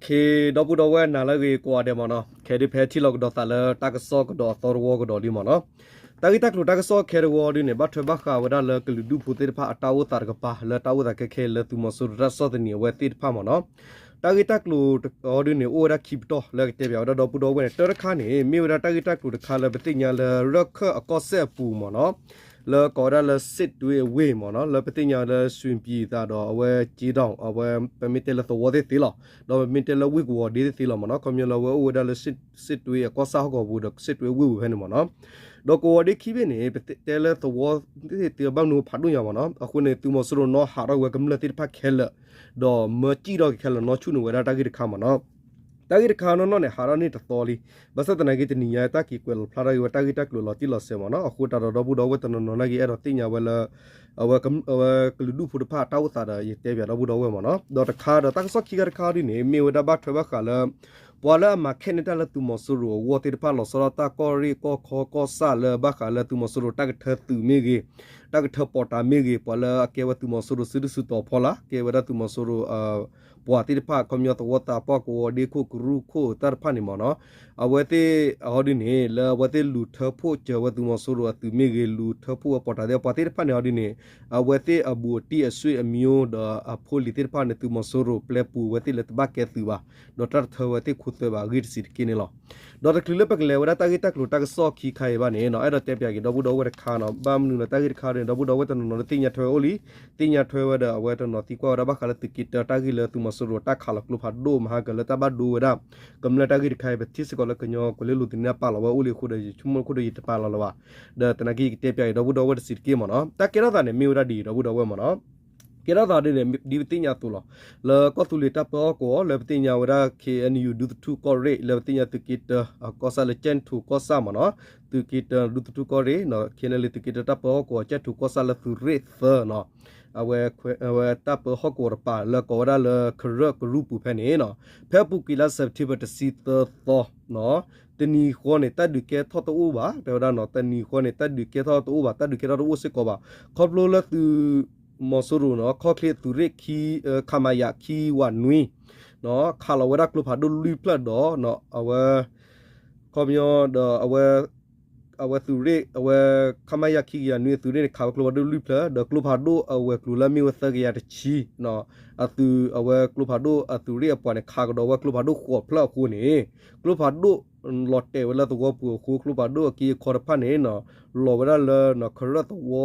ဒီပုၢ်ဒီဝဲၢ်နၤလၢအဂ့ၤကိးဂၤဒဲးမ့ၢ်နီၤ, ခဲဒုးဖဲထံၣ်လိာ်ကဒီးသးလၢတၢ်ကစီၣ်ကဒီးအသီတဝီကဒီးလံမ့ၢ်နီၤ, တၢ်ဂ့ၢ်တၢ်ကျိၤတၢ်ကစီၣ်ခဲတဝီဒုန့ၣ် ဘၣ်ထွဲဘၣ်ဃးဝဲဒၣ်လၢကလုာ်ဒူၣ်ဖိသ့ၣ်တဖၣ်အတၢ်အိၣ်သးတကပၤ လၢတၢ်အိၣ်သးခဲခဲလၢသုးမီၤစိရိၤတၢ်ဆီၣ်သနံးအဝဲသ့ၣ်တဖၣ်မ့ၢ်နီၤ, တၢ်ဂ့ၢ်တၢ်ကျိၤတဝီဒုန့ၣ် အိၣ်ဝဲဒၣ်ခံပတီၢ်လၢကတဲပၠးဝဲဒၣ်ဒီပုၢ်ဒီဝဲၢ်န့ၣ် တၢတခါန့ၣ် မ့ၢ်ဝဲဒၣ်တၢ်ဂ့ၢ်တၢ်ကျိၤတခါလၢပသ့ၣ်ညါလၢရၢၢ်ခၢၣ်အကီၢ်စဲၣ်အပူၤမ့ၢ်နီၤ လၢကိးဝဲဒၣ်လၢ စစ်တွေအဝ့ၢ် မ့ၢ်နီၤ, လၢပသ့ၣ်ညါလၢ ရွှေပြည်သာ ဒီးအဝဲ ကၠ့တီၣ် အဝဲပမ့ၢ်တဲလၢသဝီသ့ၣ်သ့လီၤ, ဒီးပမ့ၢ်တဲလၢဝ့ၢ်ကဝီၤဒ့သ့ၣ်သ့လီၤမ့ၢ်နီၤ, ခီပညီလၢအဝဲအိၣ်ဝဲဒၣ်လၢ စစ်တွေအကီၢ်ဆၣ်ဟီၣ်ကဝီၤပူၤဒီး စစ်တွေအဝ့ၢ်ပူၤဖဲန့ၣ်မ့ၢ်နီၤ, ဒီးကဝီၤဒ့ခံဘ့ၣ်န့ၣ် ပတဲလၢသဝီသ့ၣ်သ့ ဘၣ်မနုၤဖးဒိၣ်ညါမ့ၢ်နီၤ, အဃိန့ၣ် သုးမီၤစိရိၤနီၣ်ဟးထီၣ်က့ၤဝဲကမျၢၢ်သ့ၣ်တဖၣ်ခဲလၢာ် ဒီးမၢစံၣ်ထီၣ်က့ၤခဲလၢာ်နီၢ်ဆူၣ်န့ၣ်ဝဲဒၣ်တၢ်ဂ့ၢ်တခါမ့ၢ်နီၤ, တၢ်ဂ့ၢ်တခါနီၢ်နီၢ်န့ၣ် ဟးထီၣ်န့ၢ်တသီလံ, ဘၣ်ဆၣ်သနာ်က့တနံၤညါ တၢ်က့ၤကွဲးလီၤဖျါထီၣ်က့ၤဝဲတၢ်ဂ့ၢ်တၢ်ကျိၤလီၤတံၢ်လီၤဆဲးမ့ၢ်နီၤ, အဃိသတးဒီးဒီပုၢ်ဒီဝဲၢ်တနီၤနီၤနာ်က့ အဲၣ်ဒိးသ့ၣ်ညါဝဲလၢ အဝဲကလုာ်ဒူၣ်ဖိတဖၣ်အတၢ်အိၣ်သးဒီး ယတဲပၠးဒီပုၢ်ဒီဝဲၢ်မ့ၢ်နီၤ, ဒီးတခါဒီးတၢ်ကစီၣ်ခံခါတခါဒုန့ၣ် မ့ၢ်ဝဲဒၣ်ဘၣ်ထွဲဘၣ်ဃးလၢ ပှၤလၢအမၤခဲန့ၢ်တၢ်လၢသုးမီၤစိရိၤအဂီၢ်သ့ၣ်တဖၣ် လီၤဆီဒၣ်တၢ်ကီၢ်ရ့ၣ်ကီၢ်ခီကီၢ်ဆၣ်လၢဘၣ်ဃးလၢသုးမီၤစိရိၤတၢ်ကထၢသုးမ့ၢ်ဂ့ၤ, တၢ်ကထၢပီးတးမ့ၢ်ဂ့ၤ, ပှၤလၢအကဲဝဲသုးမီၤစိရိၤစုဒုၣ်စုတီၤဖီလာ် ကဲဝဲဒၣ်သုးမီၤစိရိၤ ပှၤသ့ၣ်တဖၣ် ခီပညီသဝီသးပှၢ်ကဝီၤဒ့ခိၣ်ကရူၢ်ခိၣ်တၢ်တဖၣ်န့ၣ်မ့ၢ်နီၤ, အဝဲသ့ၣ်အီၤဒုန့ၣ် လၢအဝဲသ့ၣ်လူၤထၢဖှိၣ်စၢၤဝဲသုးမီၤစိရိၤအသုးမ့ၢ်ဂ့ၤ, လူၤထၢဖှိၣ်ဝဲပီးတးသ့ၣ် ပှၤသ့ၣ်တဖၣ်န့ၣ်အီၤဒုန့ၣ် အဝဲသ့ၣ်အဘူးအတံၢ်အဆွေအမျိုးဒီးအဖိလံၤသ့ၣ်တဖၣ်န့ၣ် သုးမီၤစိရိၤပျဲပူၤဝဲသ့ၣ်လၢတဘၣ်ကဲသုးဘၣ်, ဒီးတၢ်တထၢဝဲသ့ၣ်ခိသွဲဘၣ်အဂ့ၢ်တဆံးတက့ၢ်န့ၣ်လီၤ. ဒီးတချုးလၢပကလဲၤဝဲဒၣ်တၢ်ဂ့ၢ်တၢ်ကျိၤတၢ်ကစီၣ်ခံခါအံၤဘၣ်န့ၣ်နီၤ, အဲၣ်ဒိးတဲပၠးက့ၤဒီပုၢ်ဒီဝဲၢ်တခါနီၤ, ဘၣ်မနုၤလၢတၢ်ဂ့ၢ်တခါဒုန့ၣ် ဒီပုၢ်ဒီဝဲၢ်တနီၤနီၤ သ့ၣ်ညါထွဲဝဲအိၣ်လံ, သ့ၣ်ညါထွဲဝဲဒီး အဝဲတနီၤသံကွၢ်ဝဲဒၣ်ဘၣ်ဃးလၢသုးက့တၢတၢ်ဂ့ၢ်လၢသုးမီၤစိရိၤတၢ်ခးလီၤကျိဖးဒိၣ်မဟါကလၢတၢ်ဘၣ်ဒိဝဲဒၣ် ကမျၢၢ်တၢ်ဂ့ၢ်တခါအံၤ ပထံၣ်စ့ၢ်ကီးလၢကညီကွဲၤလ့လိၤသန့အပာ်လီၤဝဲအိၣ်လံအဃိဒီး ယဆိကမိၣ်အဃိဒီးယတပာ်လီၤလၢၤဘၣ်, ဒီးသနာ်က့ယကတဲပၠးက့ၤဒီပုၢ်ဒီဝဲၢ်တဆံးတက့ၢ်မ့ၢ်နီၤ, တၢ်ကဲထီၣ်သးန့ၣ် မ့ၢ်ဝဲဒၣ်ဒ်အံၤ ဒီပုၢ်ဒီဝဲၢ်မ့ၢ်နီၤ ကဲထီၣ်သးဒ်န့ၣ် ဒ်ပသ့ၣ်ညါအသိးလီၤ. လၢကီၢ်သူလ့ၤတၢ်ပၢဟီၣ်ကဝီၤ လၢပသ့ၣ်ညါဝဲဒၣ် ခ့ၣ်အဲၣ်ယူၣ် ဒူသထူၣ်ကီၢ်ရ့ၣ် လၢပသ့ၣ်ညါသုးက့တၢ ကီၢ်ဆၣ်လၢကၠဲၣ်ထူၣ်ကီၢ်ဆၣ်မ့ၢ်နီၤ, သုးက့တၢ ဒူသထူၣ်ကီၢ်ရ့ၣ် ခ့ၣ်အဲၣ်ယူၣ် သုးက့တၢတၢ်ပၢဟီၣ်ကဝီၤ ကၠဲၣ်ထူၣ်ကီၢ်ဆၣ်လၢသုးရ့ၣ်သၢနီၤ, အဝဲ အဝဲတၢ်ပၢဟီၣ်ကဝီၤတပၤ လၢကိးဝဲဒၣ်လၢကရၢၢ်ကရူၢ်ပူၤဖဲန့ၣ်နီၤ, ဖဲအပူၤကွံာ်လါ September တဆံသၢသီ တနံၤဃီန့ၣ် တၢ်ဒုးကဲထီၣ်တအိၣ်ဘၣ် တဲဝဲဒၣ်နီၤ, တနံၤဃီန့ၣ် တၢ်ဒုးကဲထီၣ်တအိၣ်ဘၣ် တၢ်ဒုးကဲထီၣ်တအိၣ်စ့ၢ်ကီးဘၣ်, ခီဖျိလၢသုးမီၤစိရိၤနီၤ ခီၣ်ချ့သုးရ့ၣ်ခံ ခမရ ခံဝးနွံ ခးလီၤဝဲဒၣ်ကျိဖးဒိၣ်လွံၢ်ဖျၢၣ်ဒီး အဝဲ ခီပညီဒီး အဝဲသုးရ့ၣ် အဝဲ ခမရ ခံကယၤနွံ အသုးရ့ၣ်န့ၣ် ခးဝဲကျိဖးဒိၣ်လွံၢ်ဖျၢၣ် ဒီးကျိဖးဒိၣ်အဝဲၤကျိၤလၢအမ့ၢ်ဝဲသၢကယၤတဆံ အသုး အဝဲကျိဖးဒိၣ်အသုးရ့ၣ်အပှၤန့ၣ် ခးကဒီးဝဲကျိဖးဒိၣ်ဃိးဖျၢၣ်အဃိန့ၣ် ကျိဖးဒိၣ်လီၤတဲာ်ဝဲလၢသဝီပူၤအဃိ ကျိဖးဒိၣ်အက့အခီတဖၣ်န့ၣ် လီၤဝဲဒၣ်လၢ ကရၢၢ်သဝီ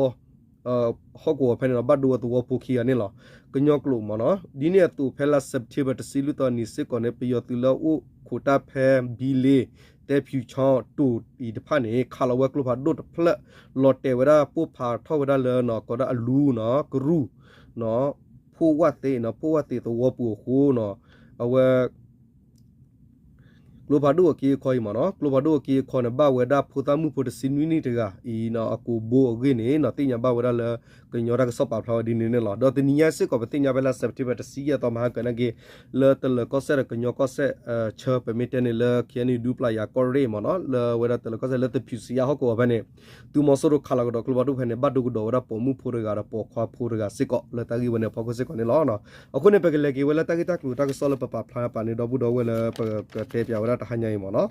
ဟီၣ်ကဝီၤဖဲန့ၣ်ဒီး ဘၣ်ဒိဝဲသဝီဖိခံဂၤန့ၣ်လီၤ. ကညီကျိာ်မ့ၢ်နီၤ ဒ်န့ၣ်အသိးဖဲလါ September တဆံလွံၢ်သီနံၤစ့ၢ်ကီးန့ၣ် ပယီၤသုးလၢအအိၣ်ခိးတၢ်ဖဲ ဘံလ့ သဲဖၠူၤခၠီတိၤအံၤတဖၣ်န့ၣ် ခးလီၤဝဲကျိဖးဒိၣ်တဖျၢၣ် လီၤတဲာ်ဝဲဒၣ်ပိၢ်ဖးထီၣ်ဝဲဒၣ်လၢ ကိးဒၣ်အလူနီၤ ကရူၢ် ဖိဝၣ်သ့းနီၤ ဖိဝၣ်သ့းသဝီပူၤအဃိနီၤ အဝဲ ကျိဖးဒိၣ်အက့အခီအံၤမ့ၢ်နီၤ ကျိဖးဒိၣ်အက့အခီန့ၣ် ဘၣ်ဝဲဒၣ်ဖိသၣ်မုၣ်ဖိတဆံနွံနံၣ်တဂၤအံၤနီၤ အကိာ်ဘိအဂ့ၢ်န့ၣ်နီၤ သ့ၣ်ညါဘၣ်ဝဲဒၣ်လၢ ကညီတၢ်ကစီၣ်ပာ်ဖျါဝဲဒ်န့ၣ်န့ၣ်လီၤ. ဒီးတနံၤညါစ့ၢ်ကီး ပသ့ၣ်ညါဖဲလါ September တဆံယဲၢ်သီမဟါကၢန့ၣ်က့ၤ လၢတလၢၤကီၢ်စဲၣ်ဒီးကညီကီၢ်စဲၣ် ဆၢ ပမ့ၢ်တဲန့ၣ်လၢ ခ့ၣ်အဲၣ်ယူၣ် ဒူပျၢ်ယၤကီၢ်ရ့ၣ်မ့ၢ်နီၤ လၢဝဲဒၣ်တလၢၤကီၢ်စဲၣ်လၢသဖၠူၣ်စံယါဟီၣ်ကဝီၤဖဲန့ၣ် သုးမီၤစိရိၤခးလီၤကဒီးကျိဖးဒိၣ်ဖဲန့ၣ် ဘၣ်ဒိကဒီးဝဲဒၣ်ပိာ်မုၣ်ဖိတဂၤဒီးပိာ်ခွါဖိတဂၤစ့ၢ်ကီး လၢတၢ်ဂ့ၢ်ဝဲန့ၣ်အဖီခိၣ်စ့ၢ်ကီးန့ၣ်လီၤ. အဃိန့ၣ် ပကလဲၤက့ၤဝဲလၢတၢ်ဂ့ၢ်တၢ်ကျိၤတၢ်ကစီၣ်လၢပပာ်ဖျါပာ်န့ၢ်ဒီပုၢ်ဒီဝဲၢ်လၢပကတဲပၠးဝဲဒၣ်တဟါညါအံၤမ့ၢ်နီၤ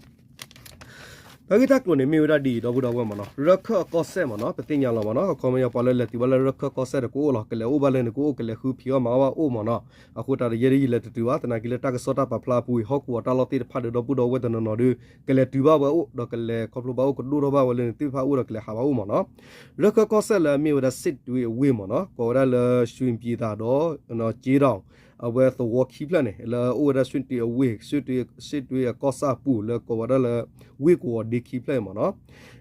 တၢ်ဂ့ၢ်တၢ်ကျိၤန့ၣ်မ့ၢ်ဝဲဒၣ်ဒ်အံၤ ဒီပုၢ်ဒီဝဲၢ်မ့ၢ်နီၤ ရၢၢ်ခၢၣ်အကီၢ်စဲၣ်မ့ၢ်နီၤ ပသ့ၣ်ညါလီၤမ့ၢ်နီၤ အခီပညီပှၤလၢလဲၤတုၤဘၣ်လၢရၢၢ်ခၢၣ်ကီၢ်စဲၣ်ဒီးကအိၣ်လီၤ ကလဲၤအိၣ်ဘၣ်လၢန့ၣ်ကအိၣ် ကလဲၤဃုဖံးအီၣ်မၤအီၣ်ဘၣ်အိၣ်မ့ၢ်နီၤ အဃိတးဒီးယဲဒ်ယလဲၤတတုၤဘၣ် သနာ်က့လၢတၢ်ကစီၣ်တၢ်ပာ်ဖျါအပူၤအံၤ ဟီၣ်ကဝီၤတၢ်လီၢ်သ့ၣ်တဖၣ်ဒီး ဒီပုၢ်ဒီဝဲၢ်တနီၤနီၤဒီး ကလဲၤတုၤဘၣ်ဝဲအိၣ် ဒီးကလဲၤခီဖျိဘၣ်အိၣ် ကဒိၣ်ထီၣ်ဘၣ်ဝဲလၢန့ၣ်သ့ၣ်တဖၣ်အိၣ်ဒီးကလဲၤဟးဘၣ်အိၣ်မ့ၢ်နီၤ ရၢၢ်ခၢၣ်ကီၢ်စဲၣ်လၢအမ့ၢ်ဝဲဒၣ် စစ်တွေအဝ့ၢ် မ့ၢ်နီၤ ကိးဝဲဒၣ်လၢ ရွှေပြည်သာ ဒီး ကၠ့တီၣ် အဝဲသဝီခံဖျၢၣ်န့ၣ် လၢအအိၣ်ဝဲဒၣ် စစ်တွေအဝ့ၢ် စစ်တွေအကီၢ်ဆၣ်အပူၤ လၢကိးဝဲဒၣ်လၢ ဝ့ၢ်ကဝီၤဒ့ခံဖျၢၣ်အံၤမ့ၢ်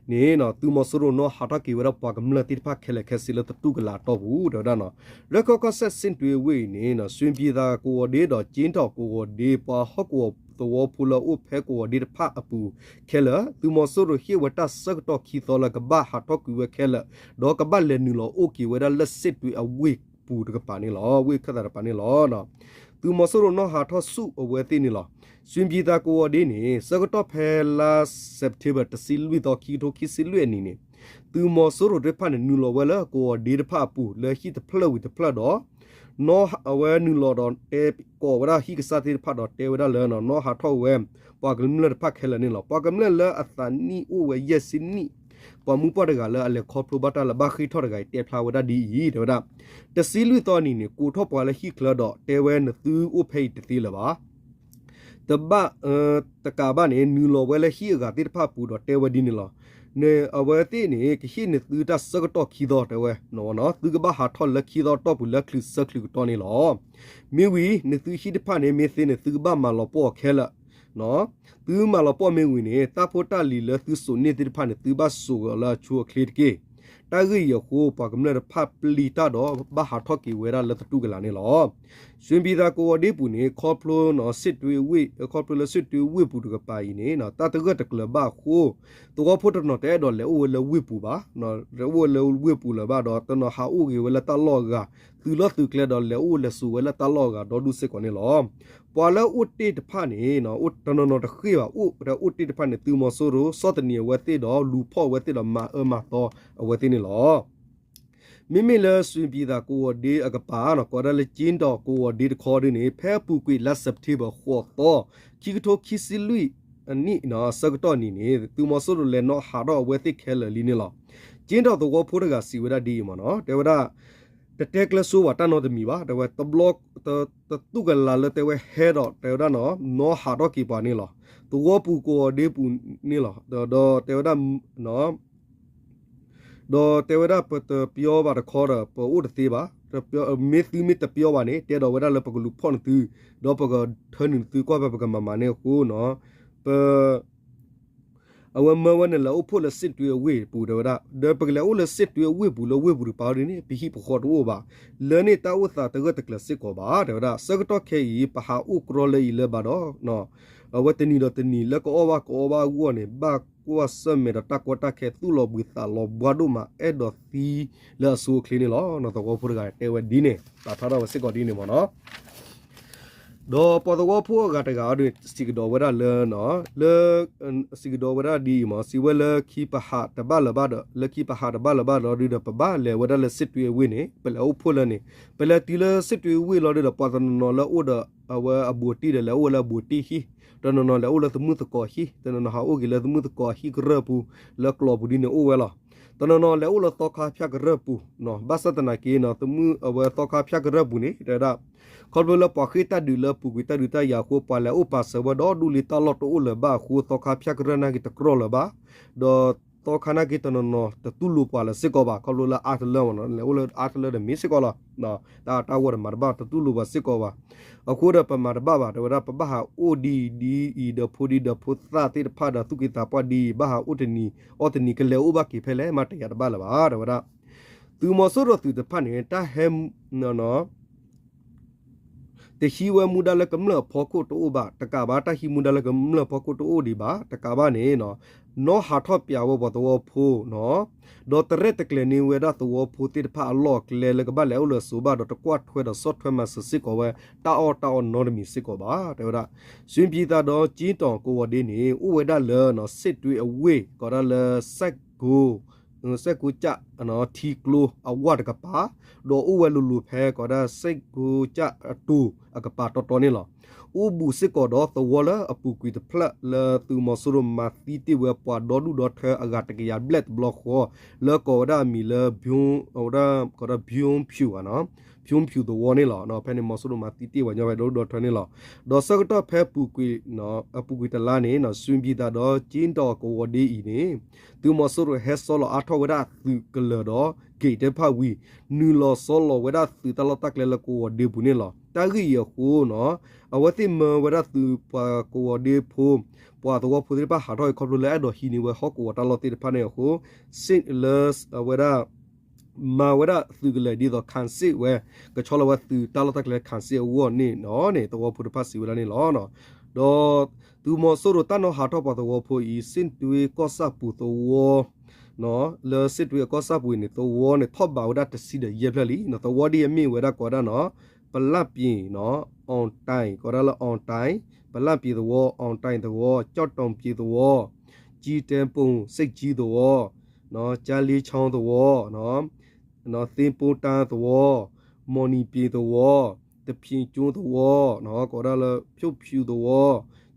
နီၤ န့ၣ် သုးမီၤစိရိၤနီၣ်ဟးထီၣ်က့ၤဝဲဒၣ်ပှၤကမျၢၢ်သ့ၣ်တဖၣ်ခဲလၢာ်ခဲဆ့လၢသတူၢ်ကလာ်အတီၢ်ပူၤ တဲဝဲဒၣ်နီၤ ရၢၢ်ခၢၣ်ကီၢ်စဲၣ် စစ်တွေအဝ့ၢ်အံၤန့ၣ် ရွှေပြည်သာကဝီၤဒ့ဒီး ကၠ့တီၣ်ကဝီၤဒ့ ပှၤဟီၣ်ကဝီၤသဝီဖိလၢအအိၣ်ဖဲကဝီၤဒ့တဖၣ်အပူၤခဲလၢာ် သုးမီၤစိရိၤဟ့ၣ်ဝဲတၢ်ဆၢကတီၢ်ခံသီလၢကဘၣ်ဟးထီၣ်ကွံာ်ဝဲခဲလၢာ် ဒီးကဘၣ်လဲၤနုာ်လီၤအိၣ်က့ၤဝဲဒၣ်လၢ စစ်တွေအဝ့ၢ်ပူၤတကပၤန့ၣ်လီၤ ဝ့ၢ်ခၢၣ်သးတကပၤန့ၣ်လီၤ သုးမီၤစိရိၤနီၣ်ဟးထီၣ်ဆူၣ်အဝဲသ့ၣ်န့ၣ်လီၤ ရွှေပြည်သာကဝီၤဒ့န့ၣ် ဆၢကတီၢ်ဖဲလါ September တဆံလွံၢ်သီ ခံကထိခံဆံလွံၢ်အနံၣ်န့ၣ် သုးမီၤစိရိၤသ့ၣ်တဖၣ်န့ၣ် နုာ်လီၤဝဲလၢကဝီၤဒ့တဖၣ်အပူၤ လၢဟံၣ်တဖျၢၣ်ဝံၤတဖျၢၣ်ဒီး နီၢ်အဝဲနုာ်လီၤဒီးတဲကိးဝဲဒၣ်ဟံၣ်ကစၢ်သ့ၣ်တဖၣ်ဒီးတဲဝဲဒၣ်လၢနီၢ်ဟးထီၣ်ဝဲ ပှၤကမျၢၢ်တဖၣ်ခဲလၢာ်န့ၣ်လီၤ. ပှၤကမျၢၢ်လၢအသးနံၣ်အိၣ်ဝဲယဲၢ်ဆံနံၣ် ပှၤမုၢ်ပှၢ်တဂၤလၢအလဲၤခီဖျိဘၣ်တၢ်လၢဘၣ်ဃ့ၢ်ထီၣ်တဂၤအံၤတဲဖျါဝဲဒၣ်ဒ်အံၤ တဲဝဲဒၣ်, တဆံလွံၢ်သီနံၤန့ၣ် ကိးထီၣ်ပှၤလၢဟံၣ်ချၢဒီးတဲဝဲနသုအိၣ်ဖဲအံၤတသ့လၢၤဘၣ် တဘၣ် တကးဘၣ်န့ၣ် နုာ်လီၤဝဲလၢဟံၣ်အဂၤသ့ၣ်တဖၣ်အပူၤဒီးတဲဝဲဒ်န့ၣ်လီၤ. အဝဲသ့ၣ်န့ၣ် ကဟ့ၣ်နသုတၢ်ဆၢကတီၢ်ခံသီတဲဝဲ, သုကဘၣ်ဟးထီၣ်လၢခံသီတီၢ်ပူၤလၢချံးဆၢချံးကတီၢ်န့ၣ်လီၤ. မ့ၢ်ဝံၤ နသုဟံၣ်တဖၣ်န့ၣ် မ့ၢ်သ့န့ၣ် သုကဘၣ်မၤလီၤပှီၢ်အီၤခဲလၢာ် သုမၤလီၤပှီၢ်မ့ၢ်ဝံၤန့ၣ် တၢ်ဖိတၢ်လံၤလၢသုစိာ်န့ၢ်သ့ၣ်တဖၣ်န့ၣ် သုဘၣ်စိာ်အီၤလၢအဆိအချ့တက့ၢ်. တၢ်ဂ့ၢ်အံၤအဃိ ပှၤကမျၢၢ်တဖၣ်ပျံၤတၢ်ဒီးဘၣ်ဟးထီၣ်က့ၤဝဲဒၣ်လၢသတူၢ်ကလာ်န့ၣ်လီၤ. ရွှေပြည်သာကဝီၤဒ့ပူၤန့ၣ် ခီဖျိ စစ်တွေဝ့ၢ် ခီဖျိလၢစစ်တွေဝ့ၢ်ပူၤတကပၤအံၤန့ၣ် တၢ်တဂၢၢ်တကျၢၤဘၣ်အဃိ သဝီဖိတနီၤတအဲၣ်ဒိးလဲၤအိၣ်ဝဲလၢဝ့ၢ်ပူၤဘၣ်, တအိၣ်ဝဲလၢဝ့ၢ်ပူၤလၢၤဘၣ်ဒီး တနီၤဟးအိၣ်ဂ့ၤဝဲလၢတၢ်လီၢ်အဂၤ သုးလီၢ်သုးကျဲဒီးလဲၤအိၣ်လဲၤဆိးဝဲလၢတၢ်လီၢ်အဂၤဒီဒူၣ်စ့ၢ်ကီးန့ၣ်လီၤ. ပှၤလၢအိၣ်တ့ၢ်တဖၣ်န့ၣ် တနီၤနီၤတဃ့ၢ်ဘၣ် အိၣ်တအိၣ်တ့ၢ်တဖၣ်န့ၣ် သုးမီၤစိရိၤ ဆီၣ်သနံးအဝဲသ့ၣ်ဒီး လူၤဖီၣ်အဝဲသ့ၣ်ဒီးမၤအၢမၤသီအဝဲသ့ၣ်န့ၣ်လီၤ. မ့မ့ၢ်လၢရွှေပြည်သာကဝီၤဒ့အကပၤ ကိးဒၣ်လၢကၠ့တီၤကဝီၤဒ့တခီဒ်န့ၣ် ဖဲအပူၤကွံာ်လါ September ဃိးသီ ခံကထိခံဆံလွံၢ်အနံၣ် အဆၢကတီၢ်နံၤန့ၣ် သုးမီၤစိရိၤလဲၤနီၣ်ဟးထီၣ်အဝဲသ့ၣ်ခဲလၢာ်လံန့ၣ်လီၤ. ကၠ့တီၤသဝီဖိတဂၤစံးဝဲဒၣ်ဒ်အံၤမ့ၢ်နီၤ တဲဝဲဒၣ် တတဲကျဲဆိပှၤတၢ်နီတမံၤဘၣ် တဲဝဲတဘျီ တတူၢ်ကလာ်လၢတဲဝဲဟဲဒီး တဲဝဲဒၣ်နီၤ နီၣ်ဟးထီၣ်က့ၤပှၤန့ၣ်လီၤ. သဝီပူၤကဝီၤဒ့ပူၤန့ၣ်လီၤ. ဒီးတဲဝဲဒၣ် ဒီးတဲဝဲဒၣ်ပတပျီဘၣ်တခီဒီး ပအိၣ်တသ့ဘၣ်, မ့ၢ်သုမ့ၢ်တပျီဘၣ်န့ၣ် တဲဒီးဝဲဒၣ်လၢပကလူၤဖီၣ်နသု, ဒီးပကထၢနုာ်နသုကွၢ်ဖဲပကမၤမၤန့ၣ်အဃိနီၤ, ပ အဝဲမၢဝဲန့ၣ်လဲၤအိၣ်ဖှိၣ်လၢစစ်တွေဝ့ၢ်ပူၤတဲဝဲဒၣ်, ဒီးပကလဲၤအိၣ်လၢစစ်တွေဝ့ၢ်ပူၤလၢဝ့ၢ်ပူၤတပၤဒ်န့ၣ် ပဟံၣ်ပဃီတအိၣ်ဘၣ်, လၢန့ၣ်တၢ်အိၣ်သးတဂၢၢ်တကျၢၤစ့ၢ်ကီးဘၣ်တဲဝဲဒၣ်. ဆၢကတီၢ်ခဲအံၤ ပဟးအိၣ်ကြီလၢအံၤလၢၤဘၣ်ဒီး အဝဲတနံၤဒီးတနံၤလၢကအီၣ်ဘၣ်ကအီဘၣ်အဂီၢ်န့ၣ် ဘၣ်ကွၢ်ဆၢၣ်မဲာ်ဒီးတၢ်ကီတၢ်ခဲသူၣ်လီၤဘှံးသးလီၤဘှါဒိၣ်မး အဲၣ်ဒိးသံလၢအဆိအချ့န့ၣ်လီၤ. သဝီဖိတဂၤတဲဝဲဒ်န့ၣ် ပာ်ဖျါထီၣ်ဝဲစ့ၢ်ကီးဒ်န့ၣ်မ့ၢ်နီၤ. ဒီးပှၤသဝီဖိအဂၤတဂၤအံၤဒုး စံးကဒီးဝဲဒၣ်လၢ လၢ စံးကဒီးဝဲဒၣ်ဒ်အံၤမ့ၢ် စံးဝဲလၢခံပဟးတဘၣ်လၢၤဘၣ်ဒီး လၢခံပဟးတဘၣ်လၢၤဘၣ်ဒီးဒုးဒီး ပဘၣ်လဲၤဝဲဒၣ်လၢစစ်တွေဝ့ၢ်န့ၣ် ပလဲၤအိၣ်ဖှိၣ်လၢန့ၣ် ပလဲၤတုၤလၢစစ်တွေဝ့ၢ်လီၤဒုးဒီး ပှၤတနီၤနီၤလၢအိၣ်ဒီး အဝဲအဘူးအတံၢ်ဒီး လဲၤအိၣ်ဝဲလၢအဘူးအတံၢ်ဟံၣ်, တနီၤနီၤလဲၤအိၣ်လၢသမုၣ်သကိးဟံၣ်, တနီၤနီၤဟးအိၣ်က့ၤလၢသမုၣ်သကိးဟံၣ်ကရၢၢ်ပူၤ လၢကျိးပူၤဒ်န့ၣ်အိၣ်ဝဲလီၤ. တနီၤနီၤလဲၤအိၣ်လၢသီခါဖၠၣ်ကရၢၢ်ပူၤ, ဘၣ်ဆၣ်သနာ်က့နီၤ သမုၣ်အဝဲသီခါဖၠၣ်ကရၢၢ်ပူၤန့ၣ် တဲဝဲဒၣ် ခီဖျိလၢပှၤဃ့ၢ်တၢ်ဒုးလၢအပူၤကွံာ်တၢ်ဒုးတၢ်ယၤအဃိ ပှၤလဲၤအိၣ်ပာ်စၢၤဝဲဒီးဒူၣ်လံတၢ်လီၢ်တအိၣ်လၢၤဘၣ်အဃိ သီခါဖၠၣ်ကရၢၢ်နာ်က့တကြီလၢၤဘၣ်, ဒီးသီခါနာ်က့တနီၤနီၤတတူၢ်လိာ်ပှၤလၢၤစ့ၢ်ကီးဘၣ် ခီဖျိလၢအါတလၢမ့ၢ်နီၤ လဲၤအိၣ်လၢအါတလၢဒီးမ့ၢ်စ့ၢ်ကီးလီၤ. တၢ်တၢ်ဂီၢ်ဒီးမၤတဘၣ်တတူၢ်လိာ်ပှၤစ့ၢ်ကီးဘၣ်. အဃိဒီးပမၤတဘၣ်ဘၣ် တဲဝဲဒၣ် ပဘၣ်ဟးအိၣ်ဒ်အံၤဒ်အံၤ ဒီးဖိဒံဒီးဖိသၣ်သ့ၣ်တဖၣ်ဒီးသူၣ်က့သးပှၢ်ဒ်အံၤ ဘၣ်ဟးအိၣ်တနံၤ အီၣ်တနံၤကလဲၤအိၣ်ဘၣ်က့ၤဖဲလဲၣ် မ့ၢ်တယာ်တဘၣ်လၢၤဘၣ် တဲဝဲဒၣ်. သုးမီၤစိရိၤသုးတဖၣ်န့ၣ် တၢ်ဟဲ တဟံးဝဲမူဒါလၢကမျၢၢ်အဖီခိၣ်တအိၣ်ဘၣ် တကးဘၣ် တၢ်ဟံးမူဒါလၢကမျၢၢ်အဖီခိၣ်တအိၣ်ဒံးဘၣ် တကးဘၣ်န့ၣ် နီၣ်ဟးထီၣ်ပျးဝဲပှၤသဝီဖိနီၤ, ဒီးတရဲၣ်တကျဲၤန့ၢ်ဝဲဒၣ်သဝီဖိသ့ၣ်တဖၣ်အလီၢ်အကျဲလၢကဘၣ်လဲၤအိၣ်လၢအစိၤဘၣ်ဒီး တကွၢ်ထွဲဒီးဆီၣ်ထွဲမၤစၢၤစ့ၢ်ကီးဝဲ တၢ်အီၣ်တၢ်အီနီတမံၤစ့ၢ်ကီးဘၣ် တဲဝဲဒၣ်. ရွှေပြည်သာဒီးကၠ့တီၤကဝီၤဒ့န့ၣ် အိၣ်ဝဲဒၣ်လၢ စစ်တွေအဝ့ၢ် ကိးဒၣ်လၢ စိုက်ကိ စိုက်ကိကၠၣ် ထံကျိအဝၢ်တကပၤ, ဒီးအိၣ်ဝဲလိၤလိၤဖဲကိးဒၣ် စိုက်ကိကၠၣ်အတိၤအကပၤတီတီန့ၣ်လီၤ. အိၣ်ဘူးစ့ၢ်ကီးဒီးသဝီလၢအပူၤကွံာ်တဖျၢၣ်လၢသုးမီၤစိရိၤမၤသံတ့ၢ်ဝဲပှၤဒီဒူၣ်ဒီထၢအဂၤတကယၤဘျဲၣ်တဘျီဃီ, လၢကိးဝဲဒၣ်အမံၤလၢ ဝဲဒၣ်ကိးဒၣ် ဖၠူဖၠူဝဲနီၤ, ဖၠူဖၠူသဝီန့ၣ်လီၤ. ဖဲန့ၣ်မီၤစိရိၤမၤသံတ့ၢ်ဝဲညီဖဲဒီဒူၣ်ဒီထၢန့ၣ်လီၤ. ဒီးဆၢကတီၢ်ဖဲပူၤကွံာ် အပူၤကွံာ်တလါန့ၣ် ရွှေပြည်သာဒီးကၠ့တီၤကဝီၤဒ့အံၤန့ၣ် သုးမီၤစိရိၤဟဲဆီလီၤအါထီၣ်ဝဲဒၣ်သုးကလၢၤဒီး ဂိတ်တဖၣ်ဝံၤ နုာ်လီၤဆီလီၤဝဲဒၣ်သုးတၢ်လီၢ်တၢ်ကျဲလၢကဝီၤဒ့ပူၤန့ၣ်လီၤ. တၢ်ဂ့ၢ်အံၤအဃိနီၤ အဝဲသ့ၣ်မၢဝဲဒၣ်သုးပှၤကဝီၤဒ့ဖိ ပှၤသဝီဖိသ့ၣ်တဖၣ်ဟးထီၣ်အံၤခီဖျိလၢအဲၣ်ဒိးဟံးန့ၢ်ဝဲဟီၣ်ကဝီၤတၢ်လီၢ်သ့ၣ်တဖၣ်န့ၣ်အဃိ စ့ၣ်လၢအဝဲဒၣ် မၤဝဲဒၣ်သုးကလၢၤဒ်သိး ခံစစ်ဝဲ ကဆီလီၤဝဲသုးတၢ်လီၢ်တၢ်ကျဲ ခံစစ်အဂီၢ်န့ၣ်နီၤန့ၣ် သဝီဖိတဖၣ်စံးဝဲဒၣ်န့ၣ်လီၤ. ဒီးသုးမီၤစိရိၤတၢ်နီၣ်ဟးထီၣ်ပှၤသဝီဖိအံၤ စစ်တွေကီၢ်ဆၣ်ပူၤသဝီ လၢစစ်တွေအကီၢ်ဆၣ်ပူၤအံၤန့ၣ် သဝီန့ၣ်ထီၣ်ဘးဝဲဒၣ်တဆံဒီးယဲၢ်ဖျၢၣ်လံ. သဝီဒ်အမ့ၢ်ဝဲဒၣ်ကိးဒၣ်နီၤ ပလၣ်ပံၤနီၤ အောင်တိုင် ကိးဒၣ်လၢ အောင်တိုင် ပလၣ်ပံၤသဝီ အောင်တိုင်သဝီ ကၠီၣ်တီၣ်ပံၤသဝီ ကၠံတဲပိၢ် စ့ၣ်ကၠံသဝီ ကၠါလ့ချီသဝီ သ့ၣ်ပိတၢ်သဝီ မီၢ်နံၤပ့ၤသဝီ, တဖံးကၠိသဝီ, ကိးဒၣ်လၢ ဖျိၣ်ဖၠူသဝီ,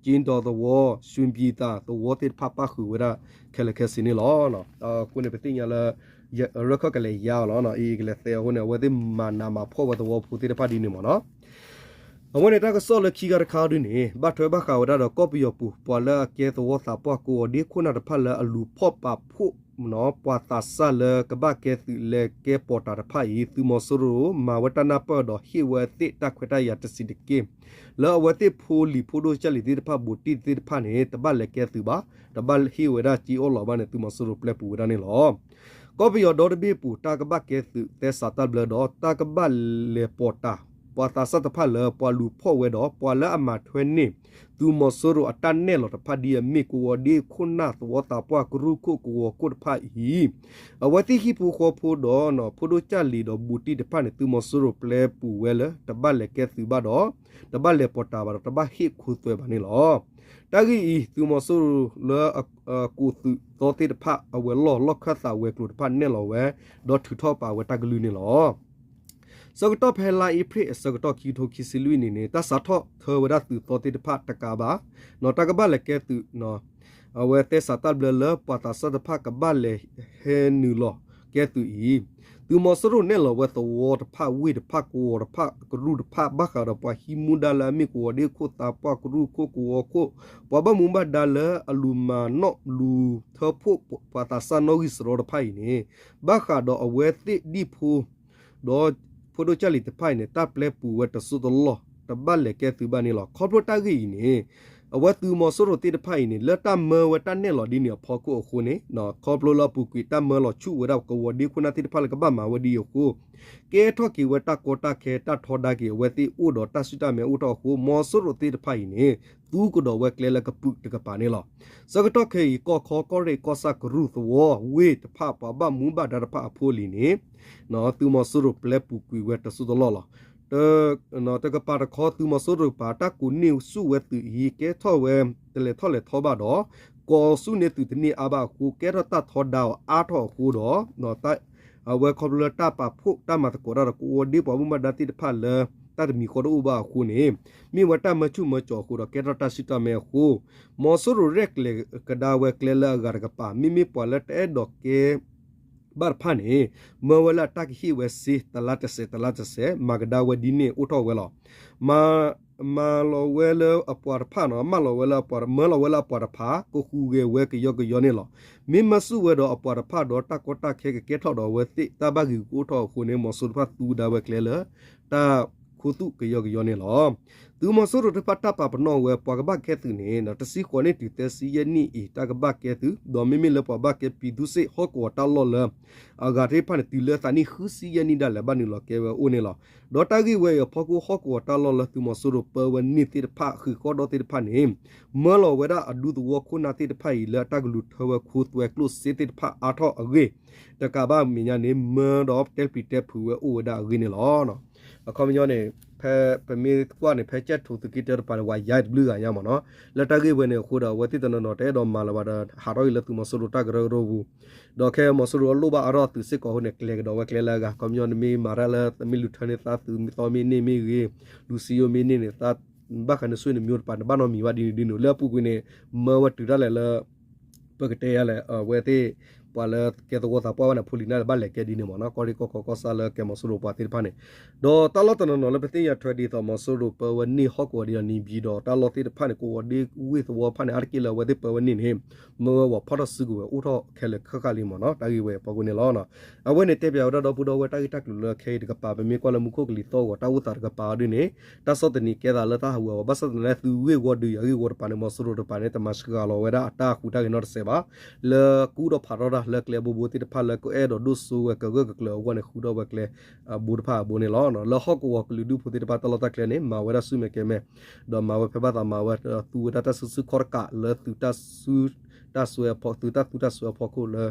ကၠ့ဒီးသဝီ, ရွှ့ၣ်ပံၤသးသဝီသ့ၣ်တဖၣ်ပၣ်ဃုာ်ဝဲဒၣ်ခဲလၢာ်ခဲဆ့န့ၣ်လီၤ. အဃိန့ၣ် ပသ့ၣ်ညါလၢ ရၢၢ်ခၢၣ်ကလဲၤယါအီၤလီၤ. အံၤကလဲၤသဲအဃိန့ၣ် အဝဲသ့ၣ်မၤနးမၤဖှီၣ်ဝဲသဝီဖိသ့ၣ်တဖၣ်ဒ်န့ၣ်မ့ၢ်နီၤ. အဝဲန့ၣ်တၢ်ကစီၣ်လၢခံခါတခါဒ်န့ၣ် ဘၣ်ထွဲဘၣ်ဃးဝဲဒၣ်ဒီးကီၢ်ပယီၤပူၤ ပှၤလၢအကဲသဝီသးပှၢ်ကဝီၤဒ့ခိၣ်နၢ်တဖၣ်လၢအလူၤဖီၣ်ပာ်ဖှိၣ် ပှၤသးစၢ်လၢကဘၣ်ကဲသုးလဲၤကဲပီၤတၢ်တဖၣ်အံၤ သုးမီၤစိရိၤမၤဝဲတၢ်နၢ်ပၢၢ်ဒီးဟ့ၣ်ဝဲသ့ၣ်တၢ်ခွဲးတၢ်ယာ်တဆံးတက့ၢ်. လၢအဝဲသ့ၣ်ဖိလံၤဖိဒိၣ်ကၢ်လံၤသ့ၣ်တဖၣ် ဘူးတံၢ်သ့ၣ်တဖၣ်န့ၣ် တဘၣ်လဲၤကဲသုးဘၣ်, တဘၣ်ဟ့ၣ်ဝဲဒၣ်ကၠ့အီၣ်လီၤဘၣ်န့ၣ် သုးမီၤစိရိၤပျဲပူၤဝဲဒၣ်န့ၣ်လီၤ. ကီၢ်ပယီၤဒီတဘ့ၣ်အပူၤ တၢ်ကဘၣ်ကဲသုးသဲစးတၢ်ဘျၢဒီး တၢ်ကဘၣ်လဲၤပီၤတၢ် ပှၤသးစၢ်တဖၣ်လၢပှၤလူၤဖီၣ်ဝဲဒီး ပှၤလၢအမၤထွဲန့ၢ် သုးမီၤစိရိၤအတၢ်နဲၣ်လီၤတဖၣ်ဒ်အမ့ၢ်ကဝီၤဒ့ခိၣ်နၢ်သဝီသးပှၢ်ကရူၢ်ခိၣ်ကဝီၤခိၣ်တဖၣ်အံၤ အဝဲသ့ၣ်ဟံၣ်ဖိဃီဖိဒီး ဖိဒိၣ်ကၢ်လံၤဒီးဘူးတံၢ်တဖၣ်န့ၣ် သုးမီၤစိရိၤပျဲပူၤဝဲလၢ တဘၣ်လဲၤကဲသုးဘၣ်ဒီး တဘၣ်လဲၤပီၤတၢ်ဘၣ်ဒီး တဘၣ်ဟ့ၣ်ခိသွဲဘၣ်န့ၣ်လီၤ. တၢ်ဂ့ၢ်အံၤ သုးမီၤစိရိၤလၢ ကိးသုးသီသ့ၣ်တဖၣ်အဝဲၤလီၢ် လီၢ်ခၢၣ်သးဝဲၤကျိၤတဖၣ်နဲၣ်လီၤဝဲ ဒီးထုးထီၣ်ပာ်ဝဲတၢ်ကလုၢ်န့ၣ်လီၤ. ဆၢကတီၢ်ဖဲလါအ့ဖြ့ၣ်အဆၢကတီၢ်ခံကထိခံဆံလွံၢ်နံၣ်န့ၣ် တၢ်စးထီၣ်ထၢဝဲဒၣ်သုးသီသ့ၣ်တဖၣ်တကးဘၣ် နီၢ်တၢ်ကဘၣ်လဲၤကဲသုး အဝဲသဲစးတၢ်ဘျၢလၢပှၤသးစၢ်တဖၣ်ကဘၣ်လဲၤဟဲနုာ်လီၤကဲသုးအံၤ သုးမီၤစိရိၤနဲၣ်လီၤဝဲသဝီတဖၣ် ဝ့ၢ်တဖၣ် ကဝီၤတဖၣ် ကရူၢ်တဖၣ် ဘၣ်ဃးဒီးပှၤဟံးမူဒါလၢအမ့ၢ်ကဝီၤဒ့ခိၣ်သးပှၢ်ကရူၢ်ခိၣ်ကဝီၤခိၣ် ပှၤဘၣ်မူဘၣ်ဒါလၢအလူၤမၤနီၣ်လူၤထၢဖှိၣ် ပှၤသးစၢ်နီၣ်ဂံၢ်စရီတဖၣ်အံၤန့ၣ် ဘၣ်ဃးဒီးအဝဲသ့ၣ်ဒံၣ်ဖိ ဒီးဖိဒိၣ်ကၢ်လံၤတဖၣ်အံၤန့ၣ် တၢ်ပျဲပူၤဝဲတစိၢ်တလီၢ် တဘၣ်လဲၤကဲသုးဘၣ်န့ၣ်လီၤ. ခီဖျိတၢ်ဂ့ၢ်အံၤန့ၣ် အဝဲသုးမီၤစိရိၤသ့ၣ်တဖၣ်အံၤန့ၣ် လၢတၢ်မၢဝဲတၢ်နဲၣ်လီၤဒ်န့ၣ်အဖီခိၣ်အဃိန့ၣ် ခီဖျိလၢအပူၤကွံာ်တၢ်မၢလီၤဆူၣ်ဝဲဒၣ်ကဝီၤဒ့ခိၣ်နၢ်သ့ၣ်တဖၣ်လၢကဘၣ်မၤဝဲဒ်အံၤအဃိ ကဲထီၣ်က့ၤဝဲတၢ်ကီတၢ်ခဲတၢ်ထီဒါက့ၤအဝဲသ့ၣ်အိၣ်ဒီးတၢ်ဆူၣ်တၢ်မဲအိၣ်ထီၣ်အဃိ မီၤစိရိၤသ့ၣ်တဖၣ်အံၤန့ၣ် သူကဒီးဝဲကျဲလၢကပုာ်တကပၤန့ၣ်လီၤ. ဆၢကတီၢ်ခဲအံၤ ကီၢ်ခီ ကီၢ်ရ့ၣ် ကီၢ်ဆၣ်ကရူၢ်သဝီ ဝ့ၢ်တဖၣ် ပှၤဘၣ်မူဘၣ်ဒါတဖၣ်အဖိအလံၤန့ၣ် သုးမီၤစိရိၤပျဲပူၤကွံာ်ဝဲတစိၢ်တလီၢ်လီၤ. တကပၤတခီ သုးမီၤစိရိၤတကပၤ တၢ်ကိးန့ၢ်ဆူၣ်ဝဲသုးအံၤ ကဲထီၣ်ဝဲ တလဲၤထီၣ်လဲၤထီဘၣ်ဒီး ကိးဆူၣ်န့ၢ်သုးတန့ၢ်အါဘၣ်အဃိ ကဲထီၣ်တၢ်ထီဒါအီၤအါထီၣ်အဃိဒီး အဝဲခီဖျိလၢတၢ်ပာ်ဖှိၣ်တၢ်မၤသကိးတၢ်ဒီးကဝီၤဒ့ပှၤဘၣ်မူဘၣ်ဒါသ့ၣ်တဖၣ်လၢ တၢ်တမံၤဃီတအိၣ်ဘၣ်အဃိန့ၣ် မ့ၢ်ဝဲတၢ်မၢဆူၣ်မၢကၠီၤအဃိဒီး ကဲထီၣ်တၢ်ဆူၣ်တၢ်မဲအဃိ မီၤစိရိၤရဲၣ်ကျဲၤကဒါဝဲကျဲလၢအဂၤတကပၤ မ့မ့ၢ်ပှၤလၢတအဲၣ်ဒိးကဲ ဘၣ်တဖၣ်န့ၣ် မၢဝဲလၢအတၢ်ကဟ့ၣ်ဝဲစ့ တလါတစဲး တလါတစဲး မၤကဒါဝဲဒ်န့ၣ်အိၣ်ထီၣ်ဝဲလီၤ. မၤလီၤဝဲလၢအပှၤတဖၣ်နီၤ မၢလီၤဝဲလၢအပှၤတဖၣ် ကဃုဂဲၤဝဲကယီကယီန့ၣ်လီၤ. မ့ၢ်မၢဆူၣ်ဝဲဒီးအပှၤတဖၣ်ဒီးတၢ်ကီတၢ်ခဲကကဲထီၣ်ဒီးအဝဲသ့ၣ်တၢ်ဘၣ်ဂ့ၤကအိၣ်ထီၣ်အဃိန့ၣ် မီၤစိရိၤတဖၣ်သူဝဲဒၣ်ဝဲကျဲလၢ တၢ်ခူသူၣ်ကယီကယီန့ၣ်လီၤ. သုးမီၤစိရိၤတဖၣ်တၢ်ပာ်ပနီၣ်ဝဲ ပှၤကဘၣ်ကဲသုးန့ၣ် တဆံဃိးနံၣ်တုၤသၢဆံယဲၢ်နံၣ်အံၤ တၢ်ကဘၣ်ကဲသုး ဒီးမ့မ့ၢ်လၢပှၤဘၣ်ကဲပံၤသူစ့ၣ် ဟီၣ်ကဝီၤတၢ်လီၢ်လၢ အဂၤသ့ၣ်တဖၣ်န့ၣ် တုၤလၢသးနံၣ်ဃုဆံယဲၢ်နံၣ်ဒၣ်လဲာ် ဘၣ်နုာ်လီၤကဲဝဲအိၣ်န့ၣ်လီၤ. ဒီးတၢ်ဂ့ၢ်ဝဲအံၤအဖီခိၣ် ဟီၣ်ကဝီၤတၢ်လီၢ်လၢသုးမီၤစိရိၤပၢဝဲန့ၢ်သ့ၣ်တဖၣ် ဃုာ်ဃီဒီသ့ၣ်တဖၣ်န့ၣ် မၢလီၤဝဲဒၣ်အဒူသဝီခိၣ်နၢ်သ့ၣ်တဖၣ်အံၤ လၢအတၢ်ကလူၤထၢဝဲခူသွဲကျိၣ်စ့သ့ၣ်တဖၣ်အါထီၣ်အဂ့ၢ် တကးဘၣ်မဲာ်ညါန့ၣ် မၢဒီးတဲပျံၤတဲဖုးဝဲအိၣ်ဝဲဒၣ်အဂ့ၢ်န့ၣ်လီၤ. အခီပညီန့ၣ် ဖဲပမ့ၢ်ကွၢ်န့ၣ် ဖဲကၠဲၣ်ထိးသုးက့တၢတပၤန့ၣ် ဝဲယါတဘျုးဂၤညါမ့ၢ်နီၤ လၢတၢ်ဂ့ၢ်ဝဲန့ၣ်အဃိဒီး အဝဲသ့ၣ်တနီၤနီၤတအဲၣ်ဒိးမၤလၢၤဘၣ်ဒီး ဟးထီၣ်အံၤလၢသုးမီၤစိရိၤတၢ်ကရၢကရိပူၤ ဒီးခဲမီၤစိရိၤအလိၣ်ဘၣ်အါထီၣ်သုးစ့ၢ်ကီးအဃိန့ၣ် ကျဲၤကဒီးဝဲကျဲလၢအဂၤ အခီပညီန့ၣ်မ့ၢ်မၤတၢ်လၢ မ့ၢ်လူၤထၢန့ၢ်သးသုးမ့ၢ်သီမ့ၢ်န့ၢ်မ့ၢ်ဂ့ၤ လူၤစံယိမ့ၢ်န့ၢ်န့ၣ် သး ဘၣ်ဃးန့ၣ် ဆွေမျိုးတပၤန့ၣ် ဘၣ်နီတမံၤဘၣ်ဒ်န့ၣ်ဒ်န့ၣ် လၢအပူၤကွံာ်န့ၣ် မၢဝဲတုၤဒၣ်လဲာ်လၢ ပကတဲယါလဲၣ် အဝဲသ့ၣ် ပှၤလၢကဲသဝီသးပှၢ်ဘၣ်န့ၣ် ဖိလံၤန့ၣ် ဘၣ်လဲၤကဲဒ်န့ၣ်မ့ၢ်နီၤ ကီၢ်ရ့ၣ်ကီၢ်ခီကီၢ်ဆၣ်လၢကဲမီၤစိရိၤပှၤသ့ၣ်တဖၣ်န့ၣ် ဒီးတၢ်လီၢ်တနီၤနီၤလၢပသ့ၣ်ညါထွဲဒ်သိးမီၤစိရိၤပၢဝဲန့ၢ်ဟီၣ်ကဝီၤဒ်ဒီး နံၤဘံဒီးတၢ်လီၢ်သ့ၣ်တဖၣ်န့ၣ် ကဝီၤဒ့ဝ့ၢ်သဝီတဖၣ်န့ၣ် အါတက့ၢ်လၢအဝဲသ့ၣ်ပၢဝဲန့ၢ်န့ၣ် မၢဝဲဝဲဖီၣ်ထီၣ်စုကဝဲၤအိၣ်ထီၣ်ခဲလၢာ်ခဲဆ့လံမ့ၢ်နီၤ တၢ်ဂ့ၢ်ဝဲအံၤအဖီခိၣ်န့ၣ်လီၤ. အဝဲန့ၣ်တဲပၠးဝဲဒၣ်ဒီပုၢ်ဒီဝဲၢ်တၢ်ဂ့ၢ်တၢ်ကျိၤလၢခဲအံၤတကပၤ ပမ့ၢ်ကွၢ်လၢမူခိၣ်ကလံၤသီၣ်ဂီၤ တၢ်အိၣ်သးတကပၤအီၤဒ်န့ၣ် တၢ်ဆီၣ်သနံးကဲသးလၢတၢ်ဟးဂူာ်အဂီၢ် ဘၣ်ဆၣ်သနာ်က့ သုးဂ့ၢ်ဝီဒုးယၤဂ့ၢ်ဝီတပၤန့ၣ် မီၤစိရိၤတပၤန့ၣ် တမၤစှၤလီၤဝဲဒၣ်အတၢ်ဃူတၢ်ဂဲၤနီတစဲးဘၣ် လၢကူၣ်ထီၣ်ဖးထီၣ်တၢ်လၢကျဲဘိဘိသ့ၣ်တဖၣ်လၢကအဲၣ်ဒိးဒိၣ်စိဝဲကဂၢၢ်ကကျၢၤအဂီၢ်န့ၣ် ဃုထီၣ်ဝဲကျဲ အဘိတဖၣ်အဘိန့ၣ်လီၤ. လၢဟီၣ်ကဝီၤကလုာ်ဒူၣ်ဖိသ့ၣ်တဖၣ်တၢ်လီၢ်တၢ်ကျဲန့ၣ် မၤဝဲဒၣ်ဆူၣ်မဲာ်ကဲၤမဲာ် ဒီးမၤဝဲဖဲဘၣ်သးမၤဝဲ သူဝဲဒၣ်တၢ်စုဆူၣ်ခီၣ်တကးလၢသုးတၢ်စု တၢ်စွဲအဖီ သုးတၢ်သူတၢ်စွဲအဖီခိၣ်လၢ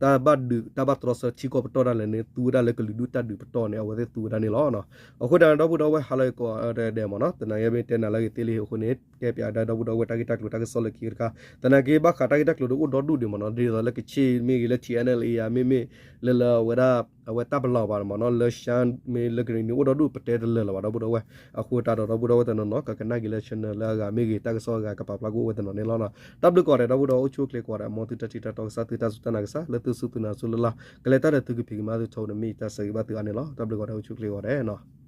တၢ်ဘၣ်ဒုးတၢ်ဘၣ်တြီဆၢထံကီၢ်ပတီၢ်ဒၣ်လဲာ်န့ၣ် သူဝဲဒၣ်လၢကလုာ်ဒူၣ်တၢ်ဒုးပတီၢ်န့ၣ် အဝဲသ့ၣ်သူဝဲဒၣ်န့ၣ်လီၤ. အဃိသတးဒီပုၢ်ဒီဝဲၢ်ဟါလီၤကီးဒဲးမ့ၢ်နီၤ သနာ်က့မ့ၢ်တဲနၤလၢအဂ့ၤသ့လံအဃိန့ၣ် တဲပၠးဒၣ်ဒီပုၢ်ဒီဝဲၢ်တၢ်ဂ့ၢ်တၢ်ကျိၤတၢ်ကစီၣ်လၢခံတခါ သနာ်က့ဘၣ်ဃးတၢ်ဂ့ၢ်တၢ်ကျိၤဒီးအိၣ်ဒီဒူၣ်ဒံးမ့ၢ်နီၤ ဒ်သိးလၢကချ့ၣ်မ့ၢ်ဂ့ၤလၢ ထံၣ်အဲၣ်နဲၣ်လ့ယါ မ့မ့ၢ်လၢလၢအဝဲဒၣ် အဝဲတၢ်ပလီၢ်ဘၣ်မ့ၢ်နီၤ လၢရှမ်းမ့ၢ်လၢကရံၣ်နံၤအိၣ်ဒီးဒူၣ်ပတဲတလၢာ်လၢၤဘၣ် ဒီပုၢ်ဒီဝဲၢ်. အဃိတၢ်ဒီးဒီပုၢ်ဒီဝဲၢ်တနီၤနီၤ ကကနၣ်က့ၤလၢ channel လၢအဂၤမ့ၢ်ဂ့ၤ တၢ်ကစီၣ်အဂၤကပာ်ဖျါကအိၣ်ဝဲတနီၤန့ၣ်လီၤ. တၢ်ဘျုးကိးဂၤဒဲး ဒီပုၢ်ဒီဝဲၢ်အိၣ်ဆူၣ်အိၣ်ချ့ကိးဂၤဒဲး မ်သုတၢ်ထံၣ်တၢ်တီကစၢ် သုတၢ်စူၢ်တၢ်နာ်ကစၢ် လၢသုစူၢ်သုနာ်ဆိလၢ်လၢ် ကလဲၤတၢ်ဒီးသုကဖံးကမၤသုထီန့ၣ် မ့ၢ်ယတၢ်ဆၢဂ့ၤဘၣ်သုအါန့ၣ်လီၤ. တၢ်ဘျုးကိးဂၤဒဲး အိၣ်ဆူၣ်အိၣ်ချ့ကိးဂၤဒဲးနီၤ.